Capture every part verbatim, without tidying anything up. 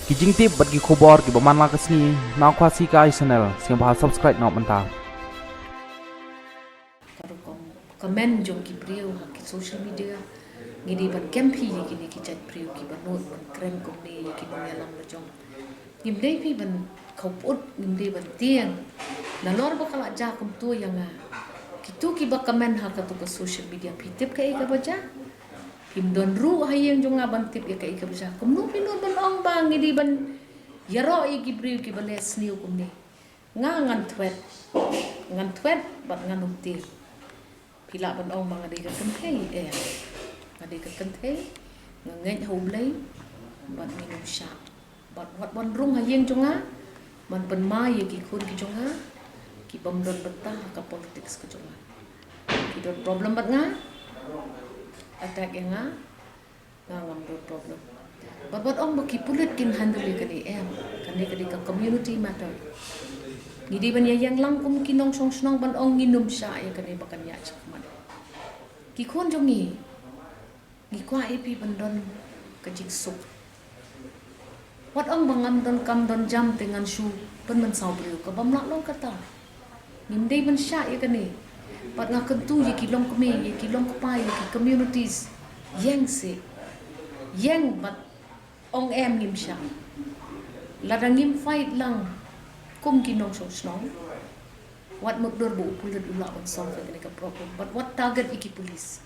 Ki jingtip bad ki khubor kiba man la ka sngi na Khasi Kai Channel, sngewbha subscribe noh mynta. Ka rukom comment jong ki briew ha ki social media, ngi dei ban kem phi ïa kine ki jait briew kiba nud ban kren kumne ïa ki nongïalam la jong. Ngim dei phi ban khawput, ngim dei ban tieng. Nalor ba ka la jia kumto ïa nga, kito kiba comment ha kato ka social media, phi tip kaei kaba jia? Phim don ruh ha ïing jong nga ban tip ïa kaei kaba jia. Kumno phi nud ban ong ba ngi dei ban ïaroh ïa ki briew kiba leh sniew kumne? Nga ngan thwet, ngan thwet bad ngan ym tieng. Phi lah ban ong ba nga dei ka kynthei, eh, nga dei ka kynthei, nga ngeit ha U Blei bad nginym shah. Bad wat wan rung ha ïing jong nga ban pynmai ïa ki khun ki jong nga kibym don bynta ha ka politics ka jong nga. Ki don problem bad nga, attack ïa nga, nga ngam don problem. Bad wat ong ba ki pulit kin handle ïa kane, em, kane ka dei ka community matter. Ngi dei ban ïa ïeng lang kum ki nongshong shnong ban ong nginym shah ïa kane ba kan ïaid shakhmat. Ki khun jong ngi, ngi kwah ïa phi ban don ka jingsuk. Wat ong ba ngam don kam don jam te ngan shu pynmynsaw briew, ka bym lah long kata. Ngim dei ban shah ïa kane. Bad nga kyntu ïa ki longkmie, ïa ki longkpa, ïa ki communities, ïeng seh, ïeng bad ong em ngim shah. Lada ngim fight lang kum ki nongshong shnong, wat mutdur ba u pulit u lah ban solve ïa kane ka problem. Bad wat target ïa ki police.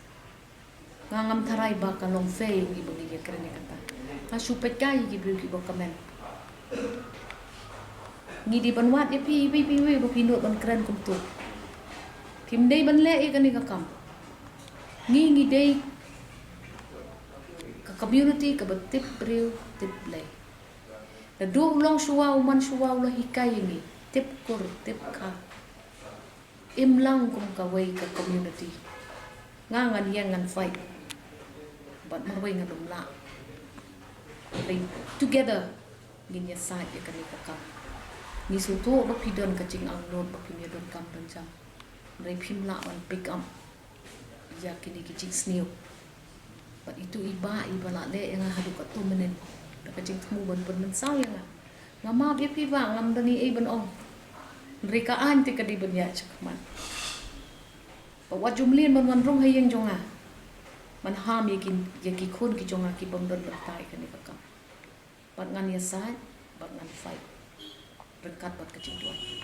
Nga ngam tharai ba ka long fair ïa ngi ba ngi ïa kren ïa kata. Nga shu peit kai ïa ki briew kiba comment. Ngi dei ban wad ïa phi, phi, phi, phi, ba phi nud ban kren kumto. Phim dei ban leh ïa kane ka kam. Ngi, ngi dei ka community kaba tip briew tip Blei. Naduh u long shuwa, u man shuwa u la hikai ïa ngi tip kur tip kha. Im lang kum kawei ka community. Nga ngan ïeng ngan fight. Bad marwei ngan ym lah. Hynrei together ngin ïasaid ïa kane ka kam. Ngi sngewthuh ba phi don ka jingangnud ba phim ïa don kam don jam. Hynrei phim lah ban pick up ïa kine ki jingsniew. Bad itu i bah iba la leh ïa nga haduh katto mynnin da ka jingthmu ban pynmynsaw ïa nga. Nga map ïa phi bah, ngam don ei ei ban ong. Hynrei ka aiñ te ka dei ban ïaid shakhmat. Bad wat ju mlien ban wan rung ha ïing jong nga ban ham ïa ki, ïa ki khun ki jong nga kibym don bynta ïa kane ka kam. Bad ngan ïasaid bad ngan fight ryngkat bad ka jingduwai.